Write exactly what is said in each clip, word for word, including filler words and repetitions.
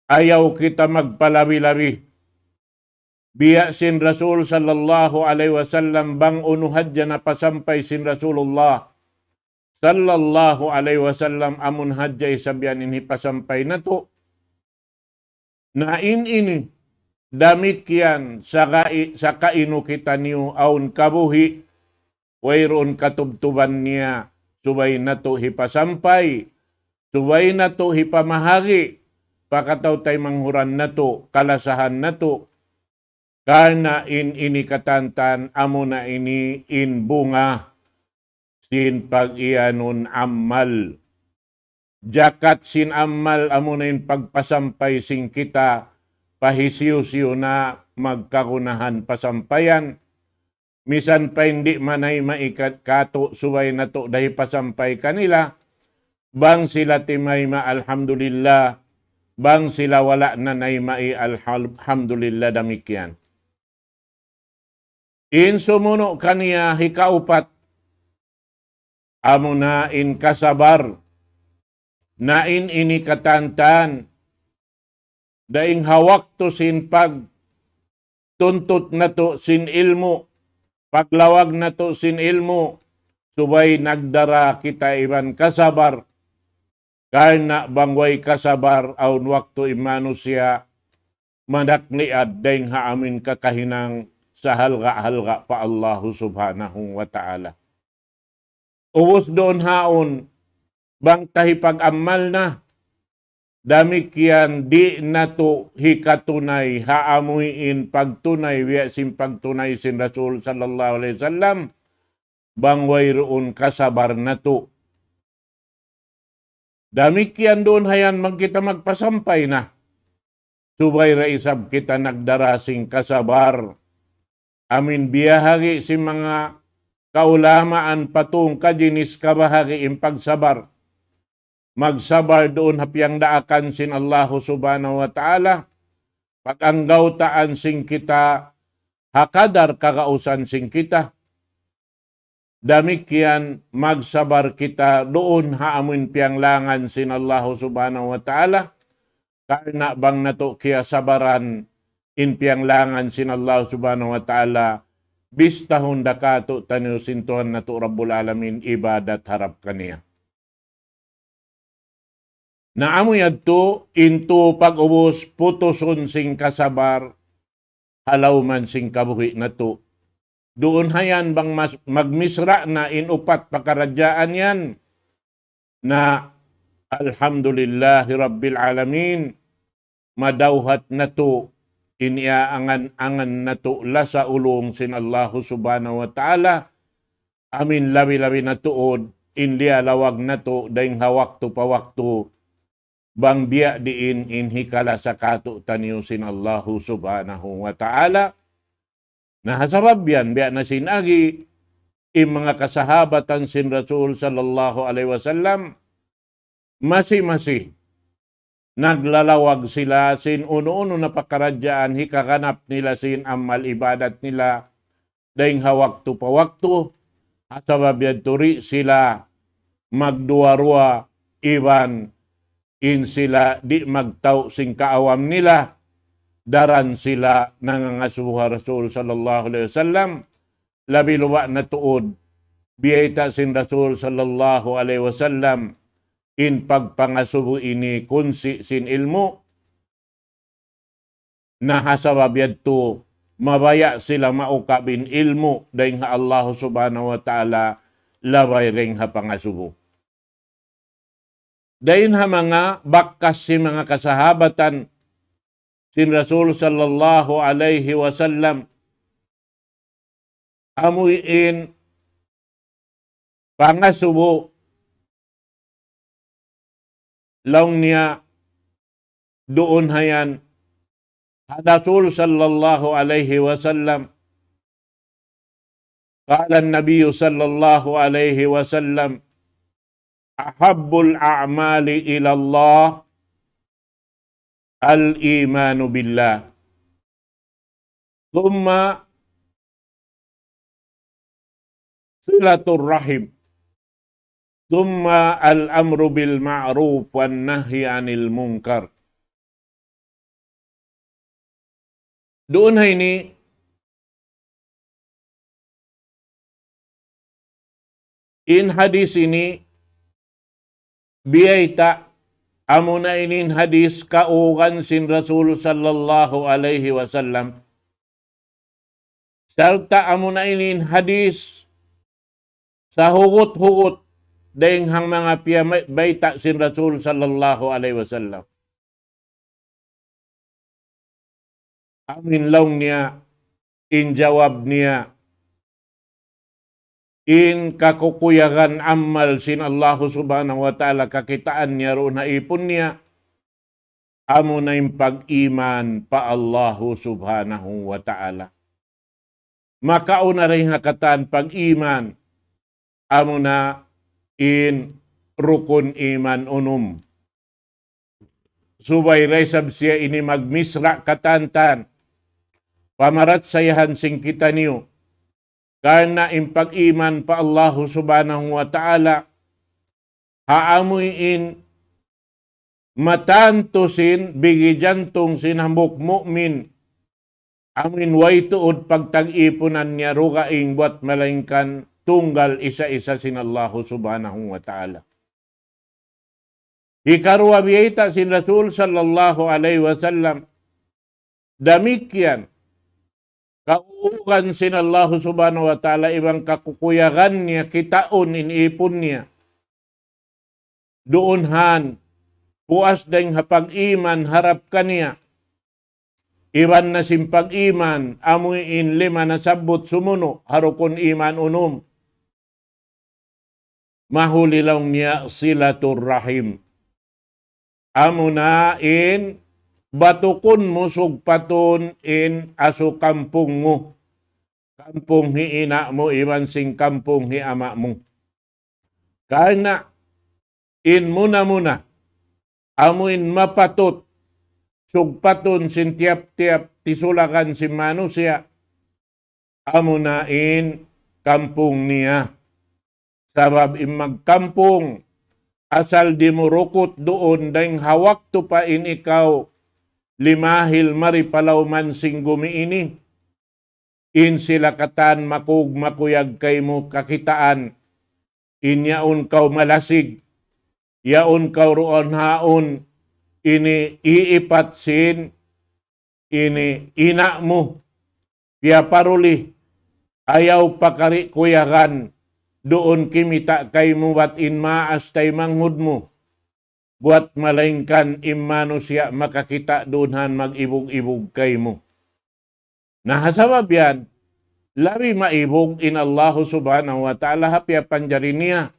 ayaw kita magpalabi-labi. Biya' sin Rasul sallallahu alayhi wasallam, bang unu hadja napasampay sin Rasulullah sallallahu alayhi wasallam, amun hadja isab yan in hipasampay natu'. Na in ini, damikkiyan saka i-, saka unu kitaniyu awn kabuhi', wayruun katubtuban niya, subay natu' hipasampay, subay natu' hipamahagi' pa kataw-taymanghuran natu', kalasahan natu'. Karna' in ini katantan, amuna ini in bunga sin pag-iyanun amal. Jakat sin amal, amuna in pagpasampay sin kita pa hisiyu-siyu na magkagunahan pasampayan. Misan pa in di' manayma' ikat katu', subay natu' da hipasampay kanila. Bang sila timayma', alhamdulillah. Bang sila wala' nanayma'i, alhal-, alhamdulillah, damikkiyan. In sumunu' kaniya hikaupat, amuna in kasabar. Na in ini katantan, dayng ha waktu sin pagtuntut natu' sin ilmu', paglawag natu' sin ilmu', subay nagdara kita iban kasabar. Karna' bang way kasabar, awn waktu in manusiya' manakliad dayng ha amin kakahinang sahalga'-halga' pa Allahu Subhanahu wa Ta'ala. Ubus duun haun, bang ta hipag-amal na, damikkiyan di' natu' hikatunay ha amuin pagtunay, biya' sin pagtunay sin Rasul sallallahu alayhi wasallam, bang wayruun kasabar natu'. Damikkiyan duun hayan bang kita magpasampay na. Subay da isab kita nagdara sin kasabar. Amin biyahagi sin manga kaulamaan pa tungka jinis kabahagi in pagsabar. Magsabar duun ha piyangdaakan sin Allahu Subhanahu wa Ta'ala. Pag-anggawtaan sin kita ha kadar kagausan sin kita. Damikkiyan magsabar kita duun ha amun piyanglangan sin Allahu Subhanahu wa Ta'ala. Karna' bang natu' kiyasabaran in piyanglangan sin Allahu Subhanahu wa Ta'ala, bistahun da katu'taniyu sin Tuhan natu' Rabbul Alamin ibadat harap kaniya. Na amu yadtu in tu pag-ubus putusun sin kasabar ha lawm sin kabuhi' natu'. Duun hayan bang mas-, magmisra' na in upat pakaradjaan yan. Na alhamdulillahi rabbil alamin. Madawhat natu' in iyaangan-angan natu' lasa ulung sin Allahu Subhanahu wa Ta'ala. Amin labi-labi na tuud in liyalawag natu' dayng ha waktu pa waktu, bang biya' diin in hikalasa katu'taniyu sin Allahu Subhanahu wa Ta'ala. Na ha sabab yan, biya' na sin agi, in manga kasahabatan sin Rasul sallallahu alayhi wasallam, masi-masi naglalawag sila sin unu-unu na pakaradjaan hikaganap nila sin amal ibadat nila dayng ha waktu pa waktu, ha sabab yadtu di' sila magduwa-ruwa iban in sila di' magtau' sin kaawam nila, daran sila nangangasubu ha Rasul sallallahu alayhi wasallam, labi luba' na tuud, biyayta' sin Rasul sallallahu alayhi wasallam, in pagpangasubu ini kunsi' sin ilmu', na ha sabab yadtu, mabaya' sila maukab in ilmu' dayng ha Allah Subhanahu wa Ta'ala, labay dayng ha pangasubu. Dayn ha manga bakas sin manga kasahabatan sin Rasul sallallahu alayhi wasallam, amuin pangasubu laung niya duun hayan ha Rasul sallallahu alayhi wasallam. قال النبي صلى الله عليه وسلم: أحب الأعمال إلى الله الإيمان بالله، ثم صلة الرحم، ثم الأمر بالمعروف والنهي عن المنكر. Duun ha ini, in hadis ini, biyayta', amuna ini in hadis kaugan sin Rasul sallallahu alayhi wasallam. Sarta' amuna ini in hadis sahugut-hugut dayng ha manga piyabayta' sin Rasul sallallahu alayhi wasallam. Amin laung niya, in jawab niya, in kakukuyagan amal sin Allahu Subhanahu wa Ta'ala kakitaan niya duun ha ipun niya, amuna in pag-iman pa Allahu Subhanahu wa Ta'ala. Makauna dayn ha katan pag-iman, amuna in rukun iman unum. Subay da isab siya ini magmisra' katan-katan. Pamarachaya sin kitaniyu. Karna' in pag-iman pa Allahu Subhanahu wa Ta'ala, ha amuin matantu sin, bigi jantung sin hambuuk mu'min, amuin way tuud pagtag-ipunan niya dugaing buwat malaingkan tunggal isa-isa sin Allahu Subhanahu wa Ta'ala. Hikaruwa biyayta' sin Rasul sallallahu alayhi wasallam, damikkiyan kaugan sin Allahu Subhanahu wa Ta'ala iban kakukuyagan niya kitaun in ipun niya. Duun ha puas dayng ha pag-iman harap kaniya. Iban na sin pag-iman, amuin lima nasabbut sumunu', ha rukun iman unum. Mahuli laung niya silatur rahim. Amuna in batukun mu sugpatun in asu kampung mu. Kampung hi ina' mu iban sin kampung hi ama' mu. Karna' in muna-muna, amuin mapatut sugpatun sin tiyap-tiyap tisulakan sin manusiya', amuna in kampung niya. Sabab in magkampung, asal di' mu rukut duun dayng ha waktu pa in ikaw limahil mari pa lawm sin gumi ini. In sila katan makug-, makuyag kaymu kakitaan. In yaun kaw malasig, yaun kaw duun haun, ini iipat sin ini ina' mu, piyaparuli, ayaw pakari kuyagan, duun kimita' kaymu bat in maas taymanghud mu. Buwat malaingkan in manusiya' makakita' duun ha mag-ibug-ibug kaymu. Na ha sabab yan, labi maibug in Allahu Subhanahu wa Ta'ala ha piyapanjari niya.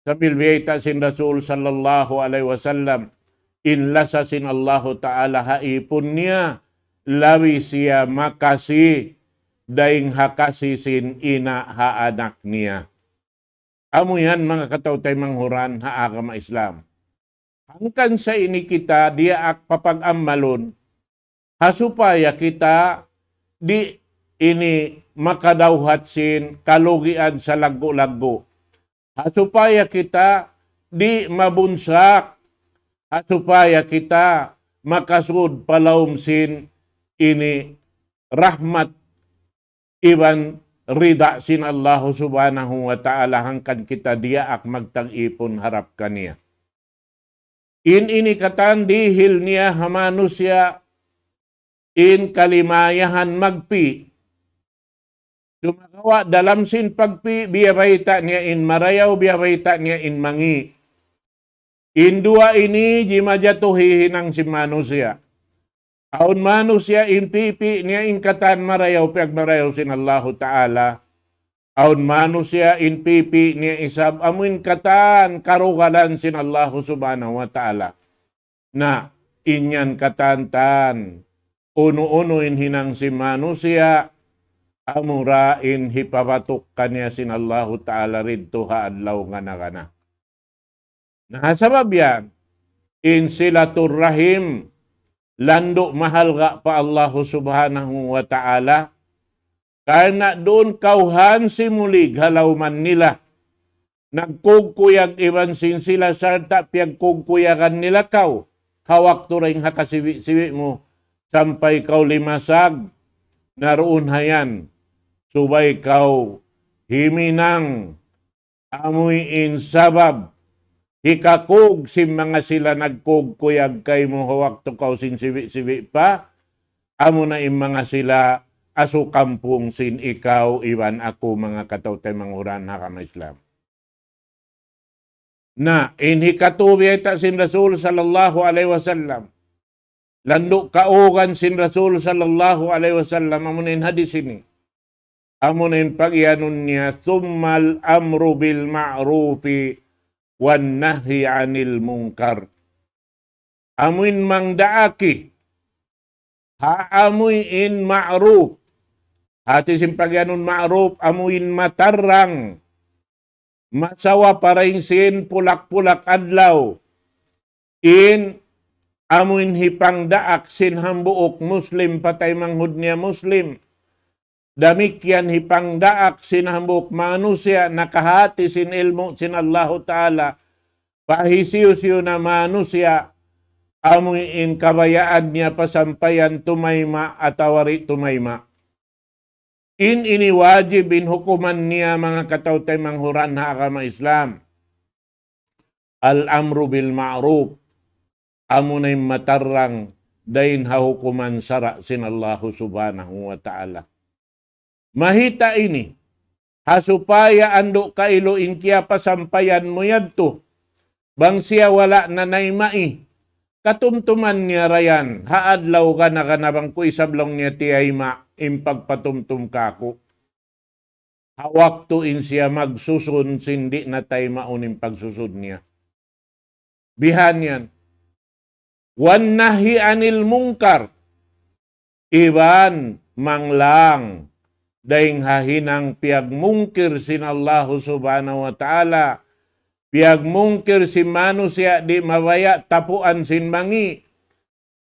Sambil biyayta' sin Rasul sallallahu alayhi wasallam, in lasa sin Allahu Ta'ala ha ipun niya, labi siya makasi dayng ha kasi sin ina' ha anak niya. Amu yan, manga kataw-taymanghuran ha agama Islam. Hangkan sa ini kita diyaak papag-ammalun, ha supaya kita di' ini makadawhat sin kalugian salaggu'-laggu'. Ha supaya kita di' mabunsak, ha supaya kita makasud pa lawm sin ini rahmat iban rida sin Allahu Subhanahu wa Ta'ala hangkan kita diyaak magtag-ipun harap kaniya. In ini katan dihil niya ha manusiya' in kalimayahan magpi'. Sumagawa' dalam sin pagpi', biyabayta' niya in marayaw, biyabayta' niya in mangi'. In duwa ini jimajatuhi hinang sin manusiya'. Awn manusiya' in pipi' niya in katan marayaw, piyagmarayaw sin Allahu Ta'ala. Awn manusiya' in pipi' niya isab amuin katan karugalan sin Allahu Subhanahu wa Ta'ala. Na, in yan katan-katan, unu-unu in hinang sin manusiya', amura in hipabatuk kaniya sin Allahu Ta'ala didtu ha adlaw ngana-ngana. Na, ha sabab yan, in silatur rahim, landu' mahalga' pa Allahu Subhanahu wa Ta'ala, karna' duun kawhan simulig ha lawman nila. Nagkugkuyag iban sin sila sarta' piyagkugkuyagan nila kaw. Ha waktu dayng ha kasibi'-sibi' mu, sampay kaw limasag, Na duun hayan, subay kaw himinang amuin sabab hikakug sin manga sila nagkug kuyag kaymu ha waktu kaw sin sibi'-sibi' pa, amuna in manga sila asukampung sin ikaw iban aku, manga kataw-taymanghuran ha agama Islam. Na, in hikatu biyayta' sin Rasul sallallahu alayhi wasallam. Landu' kaugan sin Rasul sallallahu alayhi wasallam, amuna in hadis ini. Amuna in pagiyanun niya, ثم الأمر بالمعروف والنهي عن المنكر. Amuin mangdaak, ha amuin ma'ruf. Hati sin pagiyanun ma'ruf, amuin matarrang. Masawa pa dayn sin pulak-pulak adlaw. In amuin hipangdaak sin hambuuk Muslim pa taymanghud niya Muslim. Damikkiyan hipangdaak sin hambuuk manusiya' nakahati sin ilmu' sin Allahu Ta'ala. Pa hisiyu-siyu na manusiya', amuin kabayaan niya pasampayan tumayma' atawa di' tumayma'. In ini wajib in hukuman niya, manga kataw-taymanghuran ha agama Islam. الأمر بالمعروف. Amuna in matarrang dayn ha hukuman sara' sin Allahu Subhanahu wa Ta'ala. Mahita ini, ha supaya andu' kailu in kiyapasampayan mu yadtu, bang siya wala' na naymai, katumtuman niya dayn ha adlaw gana-gana bang ku isab laung niya tiyayma' in pagpatumtum kaku'. Ha waktu in siya magsusun sin di' na taymaun in pagsusun niya. Bihan yan. والنهي عن المنكر. Iban manglang dayn ha hinang piyagmungkir sin Allahu Subhanahu wa Ta'ala. Piyagmungkir sin manusiya' di' mabaya' tapuan sin mangi'.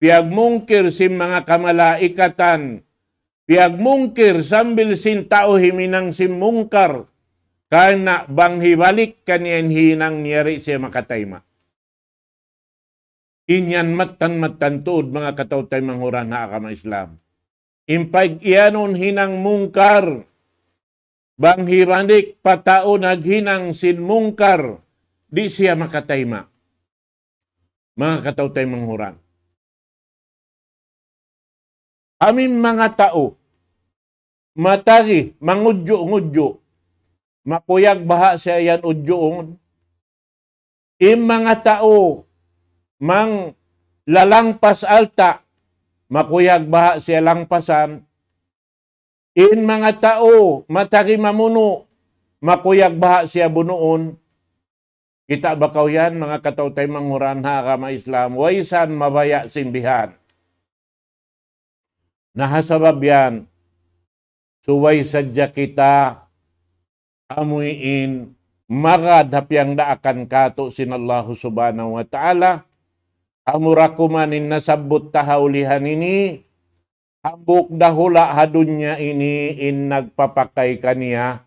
Piyagmungkir sin manga kamalaikatan. Piyagmungkir sambil sin tau himinang sin mungkar. Karna' bang hibalik kaniya in hinang niya, di' siya makatayma'. In yan mattan-mattan tuud, manga kataw-taymanghuran ha agama Islam. In pag-iyanun hinang mungkar, bang hibalik pa tau naghinang sin mungkar, di' siya makatayma'. Manga kataw-taymanghuran. Amu in manga tau, matagi, mangudju'-ngudju', makuyag baha' siya yan udjuun. In manga tau, manglalangpas alta', makuyag baha' siya langpasan. In manga tau, matagi mamunu', makuyag baha' siya bunuun. Kita' ba kaw yan, manga kataw-taymanghuran ha agama Islam, way san mabaya' sin bihan. Na ha sabab yan, subay sadja kita amuin magad ha piyangdaakan katu' sin Allahu Subhanahu wa Ta'ala, amura kuman in nasabbut ta ha ulihan ini, hambuuk da hula' ha dunya ini in nagpapakay kaniya.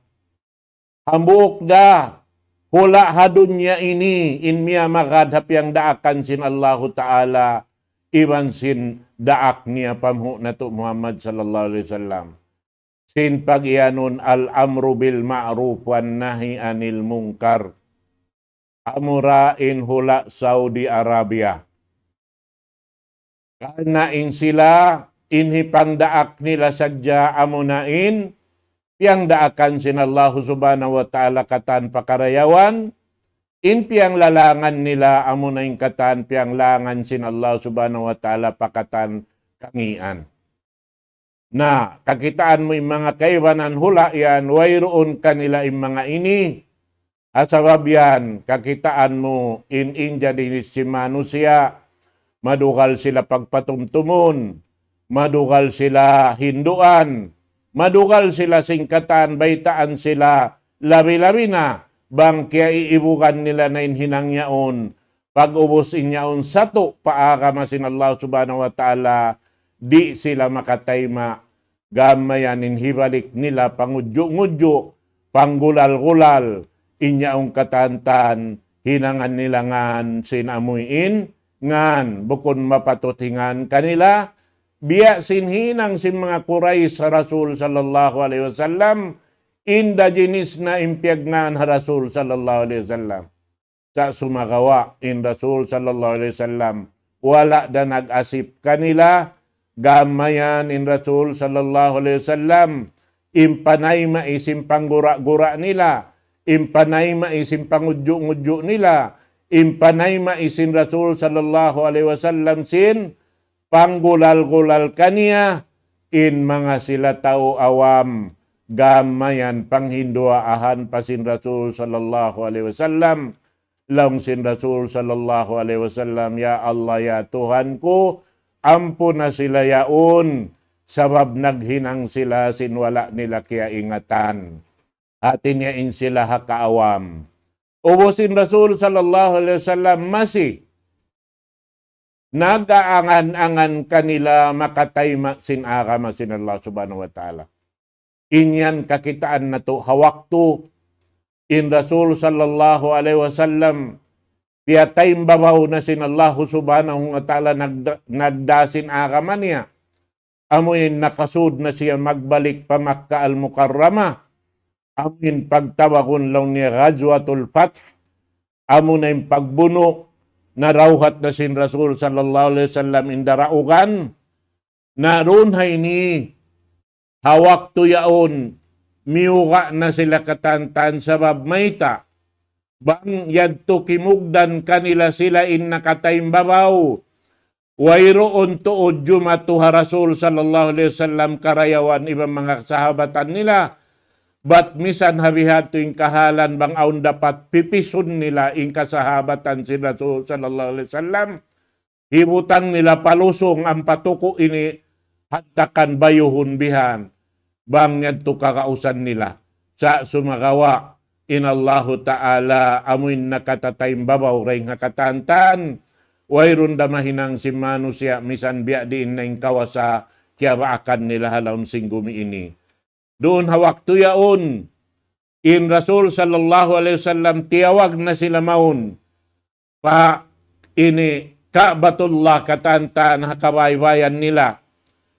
Hambuuk da hula' ha dunya ini in miyamagad ha piyangdaakan sin Allahu Ta'ala iban sin daak niya panghu' natu' Muhammad sallallahu alayhi wasallam. Sin pag-iyanun الأمر بالمعروف والنهي عن المنكر. Amura in hula' Saudi Arabia. Karna' in sila, in hipangdaak nila sadja amuna in piyangdaakan sin Allahu Subhanahu wa Ta'ala katan pakarayawan, in piyanglalangan nila amuna in katan piyanglangan sin Allahu Subhanahu wa Ta'ala pa katan kangian. Na, kakitaan mu in manga kaibanan hula' yan, wayruun kanila in manga ini. Ha sabab yan, kakitaan mu in, in jadi sin manusiya', madugal sila pagpatumtumun, madugal sila hinduan, madugal sila sin katan, baytaan sila, labi-labi na, bang kiyaiibugan nila na in hinang yaun, pag-ubus in yaun satu' pa agama sin Allah Subhanahu wa Ta'ala, di' sila makatayma', gam mayan in hibalik nila pangudju'-ngudju', panggulal-gulal, in yaun katan-katan, hinangan nila ngan sin amuin, ngan, bukun mapatut hingan kanila, biya' sin hinang sin manga Quraysh ha Rasul sallallahu alayhi wasallam, in da jinis na in piyagnaan ha Rasul sallallahu alayhi wasallam. Sa' sumagawa' in Rasul sallallahu alayhi wasallam, wala' da nag-asip kanila, gam mayan in Rasul sallallahu alayhi wasallam, in panaymai sin panggura-gura nila, in panaymai sin pangudju'-ngudju' nila, in panaymai sin Rasul sallallahu alayhi wasallam sin panggulal-gulal kaniya, in manga sila tau awam, gam mayan panghinduwaahan pa sin Rasul sallallahu alayhi wasallam. Laung sin Rasul sallallahu alayhi wasallam, "Ya Allah, ya Tuhan ku, ampuna sila yaun, sabab naghinang sila sin wala' nila kiyaingatan." Hati niya in sila ha kaawam. Ubus in Rasul sallallahu alayhi wasallam masi nag-aangan-angan kanila makatayma' sin agama sin Allah Subhanahu wa Ta'ala. In yan kakitaan natu' ha waktu in Rasul sallallahu alayhi wasallam tiyataymabaw na sin Allah Subhanahu wa Ta'ala nagda-, nagdā sin agama niya. Amu in nakasud na siya magbalik pa Makkah Al-Mukarramah. Amu in pagtawagun laung niya Ghazwatul Fath. Amu na in pagbunu', narawhat na sin Rasul sallallahu alayhi wasallam in daraugan. Na duun ha ini, ha waktu yaun, miyuga' na sila katantan sabab mayta'. Bang yadtu kimugdan kanila sila in nakataymabaw. Wayruun tuud jumatu ha Rasul sallallahu alayhi wasallam karayawan iban manga sahabatan nila. Bat misan ha bihadtu in kahalan bang awn dapat pipisun nila in kasahabatan sin Rasul sallallahu alayhi wasallam. Hibutang nila pa lusung ampa tuku' ini hantakan bayuhun bihan. Bang yadtu kagausan nila. Sa' sumagawa' in Allahu Ta'ala amuin nakatataymabaw dayn ha katantan, wayruun da mahinang sin manusiya' misan biya' diin na in kawasa kiyabaakan nila ha lawm sin gumi ini. Duun ha waktu yaun, in Rasul sallallahu alayhi wasallam tiyawag na sila mawn pa ini Ka'batullah katantan ha kabaybayan nila.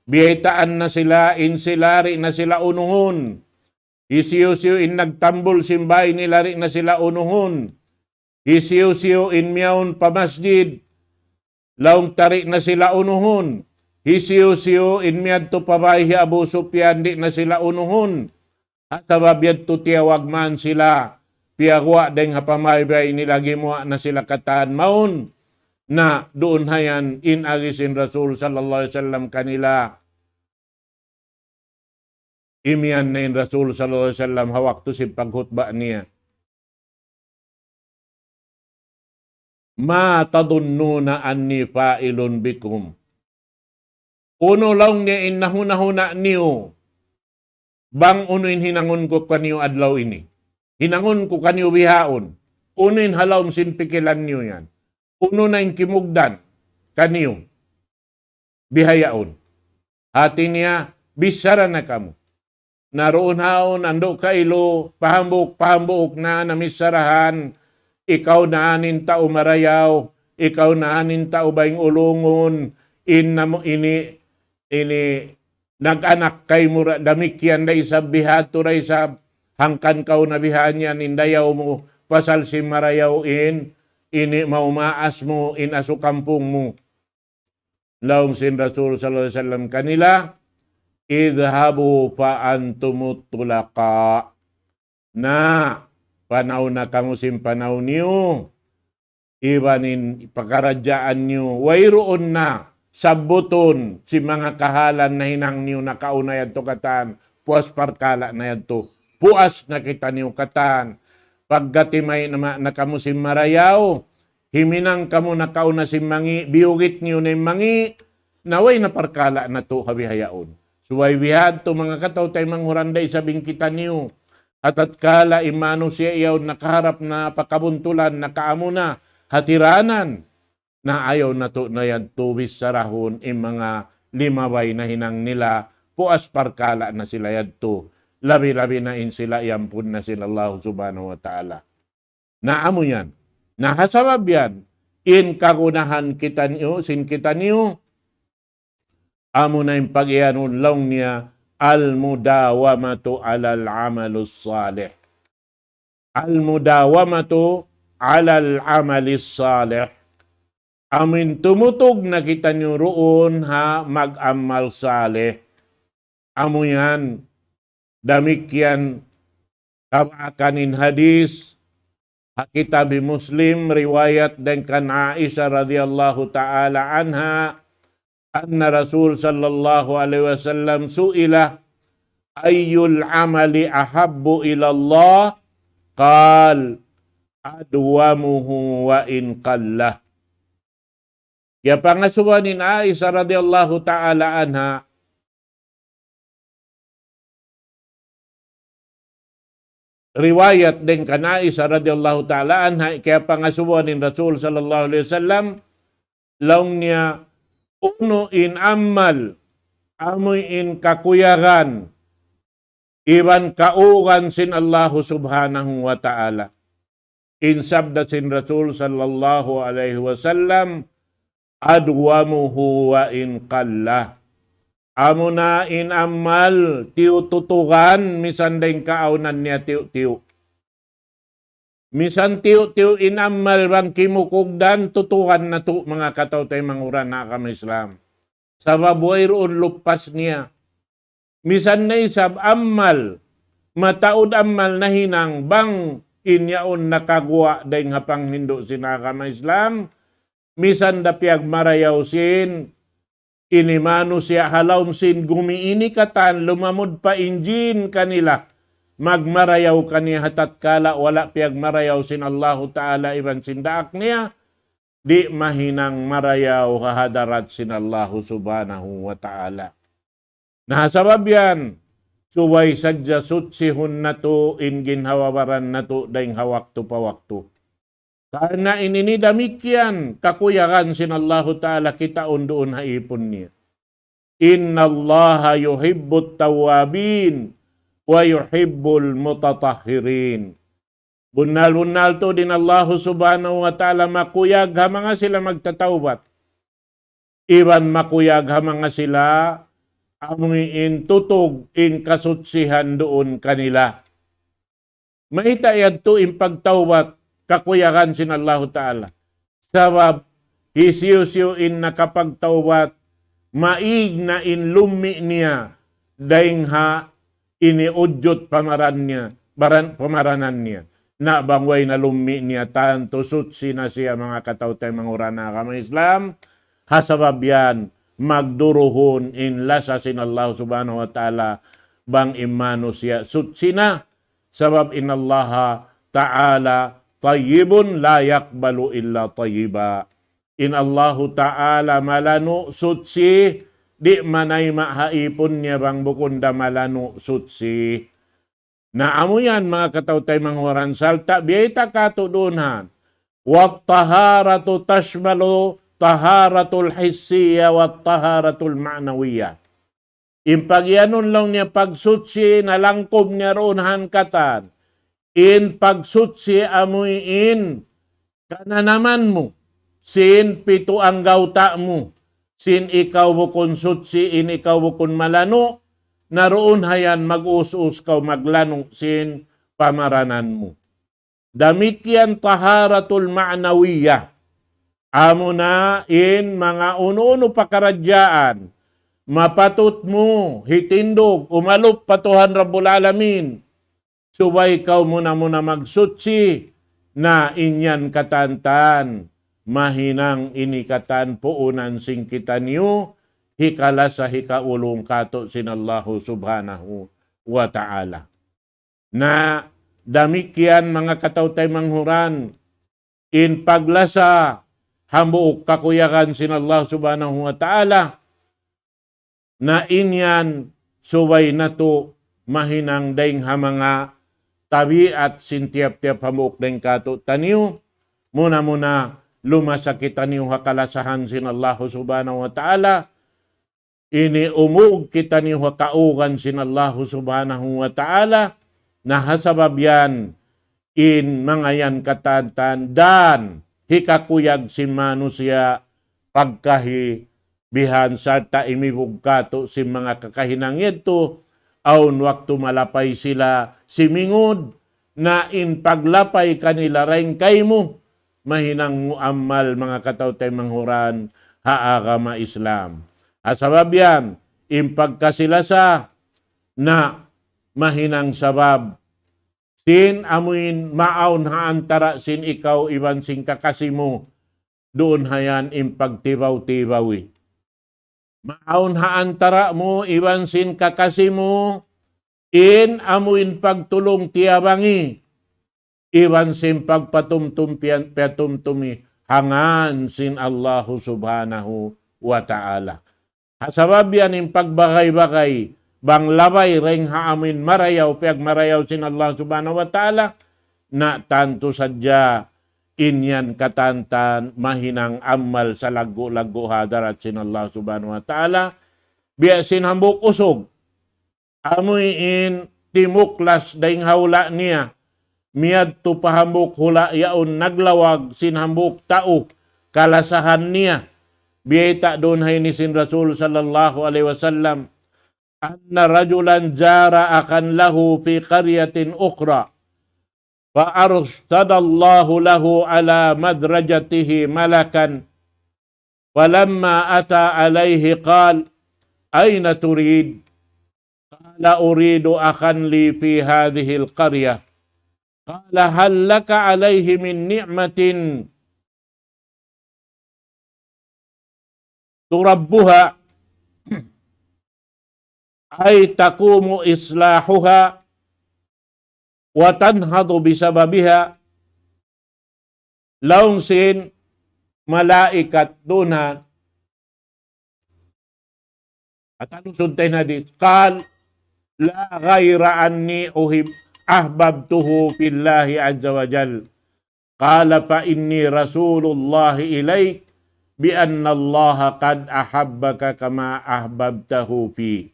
Biyaytaan na sila, in sila di' na sila unuhun. Hisiyu-siyu in nagtambul sin bāy nila di' na sila unuhun. Hisiyu-siyu in miyawn pa masjid, laung ta di' na sila unuhun. Hisiyu-siyu in miyadtu pa bāy hi Abu Sufyan di' na sila unuhun. Ha sabab yadtu tiyawag man sila, piyaguwa' dayn ha pamaybay nila gimuwa' na sila katan mawn. Na duun hayan in agi sin Rasul sallallahu alayhi wasallam kanila. Imiyan na in Rasul sallallahu alayhi wasallam ha waktu sin paghutba niya. ما تظنون أني فاعل بكم. Unu laung niya in nahuna-huna niyu, bang unu in hinangun ku kaniyu adlaw ini. Hinangun ku kaniyu bihaun. Unu in ha lawm sin pikilan niyu yan. Unu na in kimugdan kaniyu. Bihaun. Hati niya, bichara na kamu. Na duun haun, andu' kailu, pahambuuk-pahambuuk na, na missarahan, ikaw na in tau marayaw, ikaw na in tau baying ulungun, in namu' ini, ini nag-anak kaymu ra, damikkiyan da isab, bihadtu da isab, hangkan kaw na bihan yan, in dayaw mu, pasal sin marayaw in, ini maumaas mu, in asu kampung mu. Laung sin Rasul sallallahu alayhi wasallam kanila, اذهبوا فأنتم الطلقاء. Na, panaw na kamu sin panaw niyu. Iban in pakaradjaan niyu, wayruun na sabbutun sin manga kahalan nahinang niyu nakauna yadtu katan, puas parkala' na yadtu, puas na kitaniyu katan. Pagga timay na ma-, na kamu sin marayaw, himinang kamu nakauna sin mangi', biyugit niyu na in mangi', na way na parkala' natu' ha bihaun. Subay bihadtu manga kataw-taymanghuran da isab in kitaniyu. Ha tatkala in manusiya' yaun nakaharap na pa kabuntulan, nakaamu na, hatiranan. Na ayaw natu' na yadtu bicharahun in manga limabay nahinang nila, puas parkala' na sila yadtu. Labi-labi na in sila iyampun na sin Allah Subhanahu wa Ta'ala. Na amu yan. Na ha sabab yan, in kagunahan kitaniyu, sin kitaniyu, Amuna in pag-iyanun laung niya, المداومة على العمل الصالح. المداومة على العمل الصالح. Amuin tumutug na kitaniyu duun ha mag-amal salih. Amu yan, damikkiyan kabaakan in hadis, ha kitab Muslim, riwayat dayn kan Aisha radhiyallahu ta'ala anha, anna Rasul sallallahu alayhi wasallam su'ila, "Ayyul amali ahabbu ila Allah?" Qal, "Adwamuhu wa in qalla." Kiyapangasubuhan in Aisha radhiyallahu ta'ala anha, riwayat dayn kan Aisha radhiyallahu ta'ala anha, kiyapangasubuhan in Rasul sallallahu alayhi wasallam, laung niya, unu in amal, amu in kakuyagan, iban kaugan sin Allahu subhanahu wa ta'ala. In sabda sin Rasul sallallahu alayhi wasallam, "Adwamuhu wa in qalla." Amuna in amal, tiyu' tutugan, misan dayn kaawnan niya tiyu'-tiyu'. Misan tiyu'-tiyu' in amal bang kimukugdan, tutugan natu', manga kataw-taymanghuran ha agama Islam. Sabab wayruun lupas niya. Misan na isab amal, mataud amal nahinang bang in yaun nakaguwa' dayn ha panghindu' sin agama Islam, misan da piyagmarayaw sin ini manusiya' ha lawm sin gumi ini katan lumamud pa in jin kanila, magmarayaw kaniya ha tatkala wala' piyagmarayaw sin Allahu ta'ala iban sin daak niya, di' mahinang marayaw ha hadarat sin Allahu subhanahu wa ta'ala. Na ha sabab yan, subay sadja sutsihun natu' in ginhawa-baran natu' dayn ha waktu pa waktu. Karna' in ini damikkiyan kakuyagan sin Allahu ta'ala kitaun duun ha ipun niya. إن الله يحب التوابين ويحب المتطهرين. Bunnal-bunnal tuud in Allahu subhanahu wa ta'ala makuyag ha manga sila magtatawbat. Iban makuyag ha manga sila amuin tutug in kasutsihan duun kanila. Mayta' yadtu in pagtawbat kakuyagan sin Allahu ta'ala? Sabab hisiyu-siyu in nakapagtawbat, maig na in lummi' niya dayn ha ini ujud pamaran niya, baran-, pamaranan niya. Na bang way na lummi' niya, tantu sutsi na siya, manga kataw-taymanghuran ha agama Islam. Ha sabab yan, magduruhun in lasa sin Allah subhanahu wa ta'ala bang in manusiya' sutsi na. Sabab إن الله تعالى طيب لا يقبل إلا طيبا. In Allahu ta'ala malanu' sutsi, di' manayma' ha ipun niya bang bukun da malanu' sutsi. Na amu yan, manga kataw-taymanghuran, sarta' biyayta' katu' duun han. والطهارة تشمل الطهارة الحسية والطهارة المعنوية. In pagiyanun laung niya pagsutsi, nalangkum niya duun han katan. In pagsutsi amuin kananaman mu, sin pitu anggawta' mu, sin ikaw bukun sutsi, in ikaw bukun malanu', na duun ha yan mag-us-us kaw maglanu' sin pamaranan mu. Damikkiyan طهارة المعنوية. Amuna in manga unu-unu pakaradjaan mapatut mu hitindug, umalup pa Tuhan Rabbul Alamin. Subay kaw muna-muna magsutsi, na in yan katan-katan, mahinang ini katan puunan sin kitaniyu, hikalasa hikaulung katu' sin Allahu subhanahu wa ta'ala. Na damikkiyan, manga kataw-taymanghuran, in paglasa hambuuk kakuyagan sin Allah subhanahu wa ta'ala, na in yan subay natu' mahinang dayn ha manga tabiat sin tiyap-tiyap hambuuk dayn katu'taniyu, muna-muna lumasa kitaniyu ha kalasahan sin Allah subhanahu wa ta'ala, ini umug kitaniyu ha kaugan sin Allahu subhanahu wa ta'ala, na ha sabab yan, in manga yan katan-katan, dan hikakuyag sin manusiya' pagkahi bihan sarta' imibug katu' sin manga kakahinang yadtu, awn waktu malapay sila simingud, na in paglapay kanila dayn kaymu, mahinang mu amal manga kataw-taymanghuran ha agama Islam. Ha sabab yan, in pagkasi-lasa na mahinang sabab sin amuin maawn ha antara' sin ikaw iban sin kakasi mu, duun ha yan in pagtibaw-tibawi. Maawn ha antara' mu iban sin kakasi mu, in amuin pagtulung-tiyabangi, iban sin pagpatumtum-piyan-, piyatumtumi, ha ngan sin Allahu Subhanahu wa Ta'ala. Ha sabab yan in pagbagay-bagay, bang labay dayn ha amuin marayaw, piyagmarayaw sin Allah Subhanahu wa Ta'ala, na tantu sadja in yan katantan mahinang amal salaggu'-laggu' ha hadarat sin Allah Subhanahu wa Ta'ala, biya' sin hambuuk usug, amuin timuklas dayn ha hula' niya, miyadtu pa hambuuk hula' yaun naglawag sin hambuuk tau kalasahan niya. Biyayta' duun ha ini sin Rasul sallallahu alayhi wasallam, أن رجلا زار أخا له في قرية أخرى، فأرصد الله له على مدرجته ملكا، فلما أتى عليه قال: أين تريد؟ قال: أريد أخا لي في هذه القرية. قال: هل لك عليه من نعمة تربها، أي تقوم إصلاحها وتنهض بسببها؟ Laung sin malaikat duun ha atalusud ta in hadith. قال: لا، غير أني أحب-، أحببته في الله عز وجل. قال: فإني رسول الله إليك بأن الله قد أحبك كما أحببته في.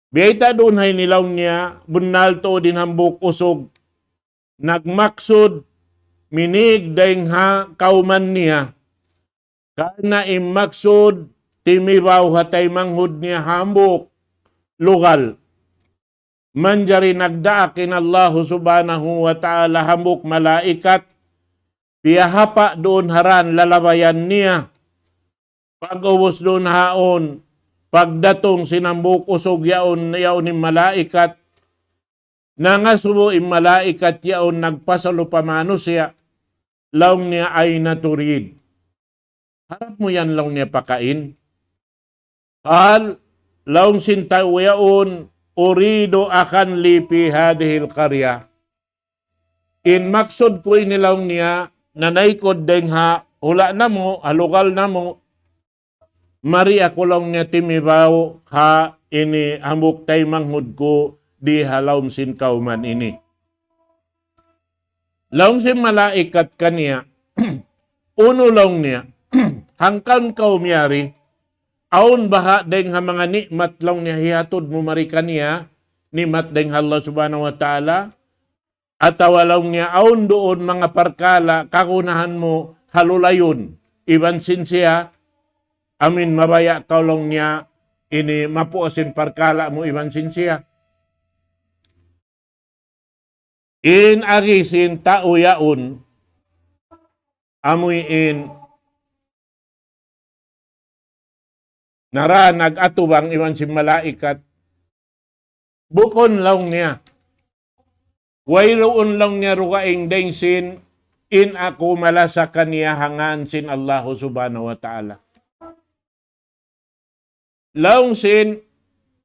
Biyayta' duun ha ini laung niya, bunnal tuud in hambuuk usug nagmaksud minīg dayn ha kawman niya. Karna' in maksud, timibaw ha taymanghud niya hambuuk lugal. Manjari nagdaak in Allahu Subhanahu wa Ta'ala hambuuk malaikat, piyahapa' duun ha dān lalabayan niya. Pag'ubus duun ha yaun, pagdatung sin hambuuk usug yaun, yaun in malaikat, nangasubu in malaikat yaun nagpasalu pa manusiya', laung niya, أين تريد؟ Harap mu yan laung niya pakain? قال, laung sin tau yaun, أريد أخا لي في هذه القرية. In maksud ku ini laung niya, nanaykud dayn ha hula' namu', ha lugal namu', mari aku laung niya timibaw ha ini hambuuk taymanghud ku di ha lawm sin kawman ini. Laung sin malaikat kaniya, unu laung niya, hangkan kaw miyari, awn baha' dayn ha manga ni'mat laung niya hiyatud mu mari kaniya, ni'mat dayn ha Allah Subhanahu wa Ta'ala, atawa laung niya awn duun manga parkala' kagunahan mu halulayun iban sin siya, amin mabaya' kaw laung niya ini mapuas in parkala' mu iban sin siya. In agi sin tau yaun, amuin nara nag-atubang iban sin malaikat. Bukun laung niya. Wayruun laung niya dugaing dayn sin in aku malasa kaniya ha ngan sin Allahu Subhanahu wa Ta'ala. Laung sin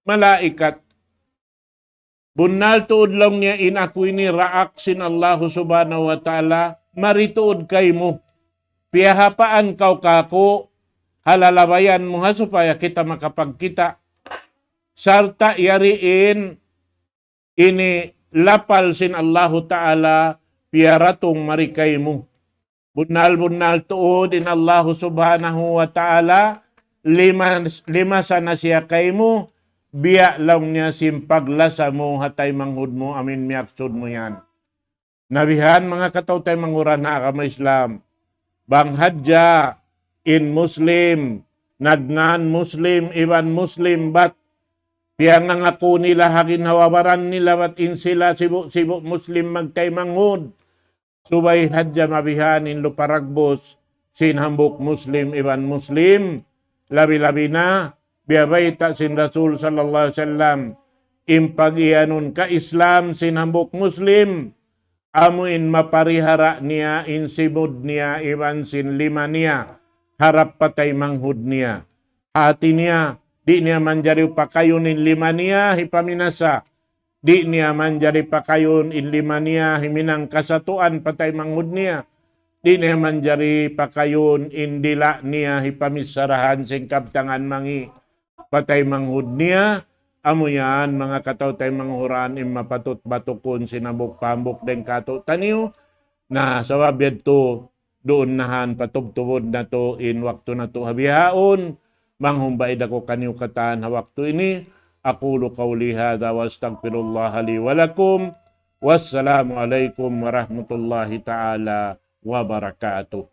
malaikat, bunnal tuud laung niya in aku ini daak sin Allahu Subhanahu wa Ta'ala, mari tuud kaymu. Piyahapaan kaw kāku', ha lalabayan mu ha supaya kita makapagkita'. Sarta' yari in ini lapal sin Allahu Ta'ala piyaratung mari kaymu. Bunnal-bunnal tuud in Allahu Subhanahu wa Ta'ala, lima-, limasa na siya kaymu, biya' laung niya sin paglasa mu ha taymanghud mu amin miyaksud mu yan. Na bihan manga kataw-taymanghuran ha agama Islam. Bang hadja in Muslim nagngan Muslim iban Muslim, bat piyangangaku nila ha ginhawa-baran nila bat in sila sibu'-sibu' Muslim magtaymanghud. Subay hadja mabihan in luparagbus sin hambuuk Muslim iban Muslim, labi-labi na biyabayta' sin Rasul sallallahu alayhi wasallam, in pag-iyanun ka Islam sin hambuuk Muslim, amu in maparihara niya in simud niya iban sin lima niya harap pataymanghud niya. Hati niya, di' niya manjari pakayun in lima niya hipaminasa. Di' niya manjari pakayun in lima niya himinang kasatuan pataymanghud niya. Di' niya manjari pakayun in dila' niya hipamissarahan sin kabtangan mangi' pataymanghud niya. Amu yan, manga kataw-taymanghuran, in mapatut batukun sin hambuuk pa hambuuk dayn kātu'niyu. Na, sabab yadtu, duun na han patubtubun natu' in waktu natu' ha bihaun. Manghumbaid aku kaniyu katan ha waktu ini. أقول قولي هذا وأستغفر الله لي ولكم. والسلام عليكم ورحمة الله تعالى وبركاته.